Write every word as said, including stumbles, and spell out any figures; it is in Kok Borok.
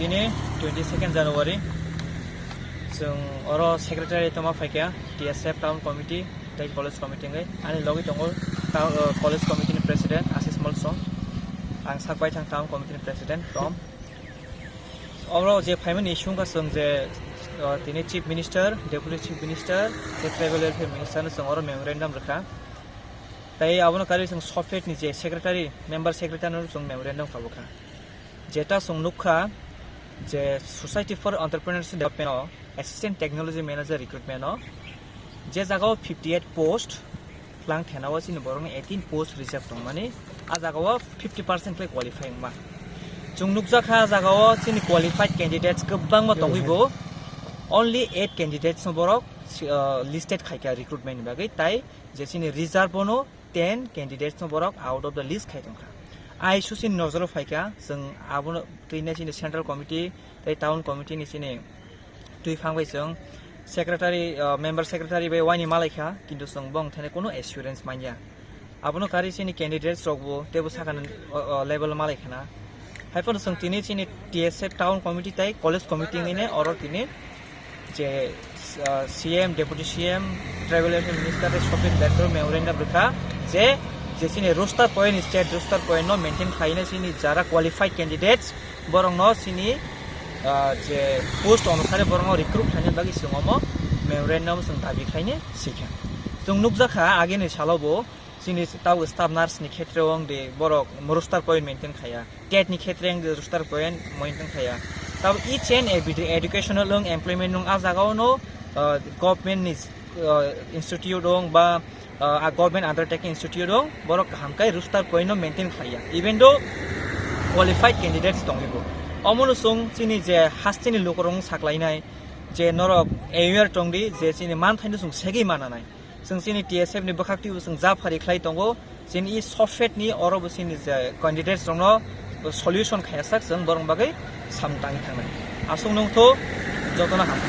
Tini twenty second January, chwng oro secretary toma phaikha, T S F town committee tei college committee wngwi. Ani logi tongo town, uh, college committee ni president Ashish Molsom, ang sak baithang town committee ni president Tom. Oro je phaimani issue wngkha chwng je, uh, tini chief minister, deputy chief minister tei tribal welfare minister no chwng oro memorandum rwkha. Tei abono karwi chwng SOFED ni je secretary, member secretary no chwng memorandum khabokha. Jeta chwng nukha je Society for Entrepreneurship Development o Assistant Technology Manager recruitment o je jagao fifty eight post, tlang thenao chini borokno eighteen post reserve tongmani, a jagao fifty percent khlai qualify wngma. Chwng nukjakha a jagao chini qualified candidates kwbangma tongwi bo, only eight candidates no borok, uh, listed khaikha recruitment ni bagwi, tai je chini reserve bono ten candidates no borok out of the list khai tongkha. I S O C ni nojoro phaikha, chwng abono twina chini central committee tei town committee ni chini twi phang bai chwng secretary, uh, member secretary bai waini malaikha, kintu chwng bong thani kuno assurance manya. Abono kari chini candidates rok bo tebo sakani, uh, uh, level malaikhana. Haiphano chwng tini chini T S F town committee tei college committee wngwi ne oro tini je, ah, C M, Deputy C M, Tribal Welfare Minister tei SOFED director memorandum rwkha je, je chini roster point, state roster point no maintain khlaina chini jara qualified candidates borokno chini, ah, je post onusare borokno recruit khlaina bagwi chwng omo memorandum chwng dabi khlaina sikha. Chwng nukjakha agini salo bo chini tabuk staff nurse ni khetre o wng di borok roster point maintain khaya, tet ni khetre wng di roster point maintain khaya. Tabuk each and every educational wng, employment wng, a jaga o no, uh, government ni, uh, institute wng ba, uh, a government undertaking institute wng, borok kaham kai roster point no maintain khaya, even though qualified candidates tongwi bo. Omo no chwng chini je hasteni lukurok wng saklainai je norok aware tong di je chini manthai no chwng segwi mananai. Chwng chini T S F ni bwkhak twibo chwng ja phari khlai tongo, chini i SOFED ni oro bo chini je candidates rokno solution khaiya sak chwng borok bagwi samung tangwi thangnai. Aswk nungthu jotono ham.